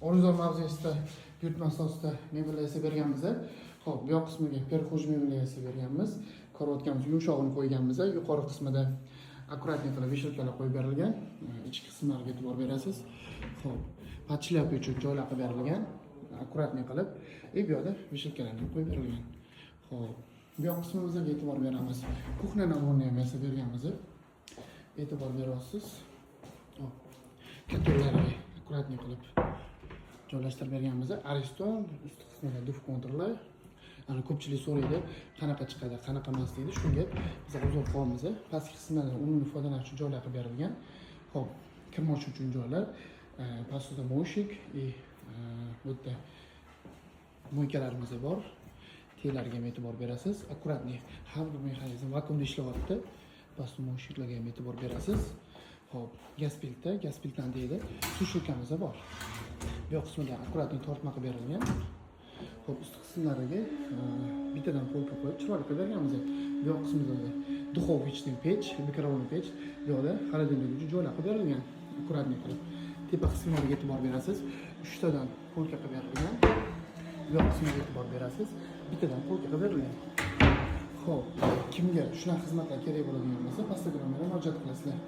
Oliyzor mavzesida yurt asosida mebellar yasab berganmiz. Xo'p, bu yoq qismiga прихожий mebellar yasab berganmiz. Karavotimiz yumshog'ini qo'yganmiz. Yuqori qismida аккуратный qilib вешалка lar qo'yib berilgan. Ichki qismlariga e'tibor berasiz. Xo'p, под шляпа uchun joylar qilib berilgan. Аккуратный qilib, и bu yoqda вешалка larni qo'yib berilgan. Xo'p, bu yoq qismimizga e'tibor beramiz. Кухня набор ni ham yasab berganmiz. E'tibor beryapsiz. Xo'p, котёл lariga аккуратный qilib joylashtirib berganmiz. Ariston ust qismida двухконтур lar. Ana, ko'pchilik so'raydi, qanaqa chiqadi, qanaqa emas deydi. Shunga biz обзор qilyapmiz. Pastki qismdan umumiy foydalanish uchun joylar qilib berilgan. Xo'p, kir mosh uchun joylar, посудомоечник и bu yerda мойка larimiz bor. Tellarga ham e'tibor berasiz. Аккуратный, har bir mexanizm vakuumda ishlayapti. Посудомоечник larga ham e'tibor berasiz. Xo'p, gaz plita, gaz plitani deydi. Сушилка miz bor. Bu yoq qismida аккуратный tortma qilib berilgan. Xo'p, ust qismlariga bittadan polka qo'yib chiroyli qilib berganmiz. Bu yoq qismida духовочный pech, микроволновый pech, bu yoqda холодильник uchun joylar qilib berilgan, аккуратный qilib. Tepa qismlariga e'tibor berasiz. Uchtadan polka qilib berilgan. Bu yoq qismiga e'tibor berasiz. Bittadan polka qilib berilgan. Xo'p, kimga shunaqa xizmatlar kerak bo'ladigan bo'lsa, pastdagi nomerga murojaat qilasizlar.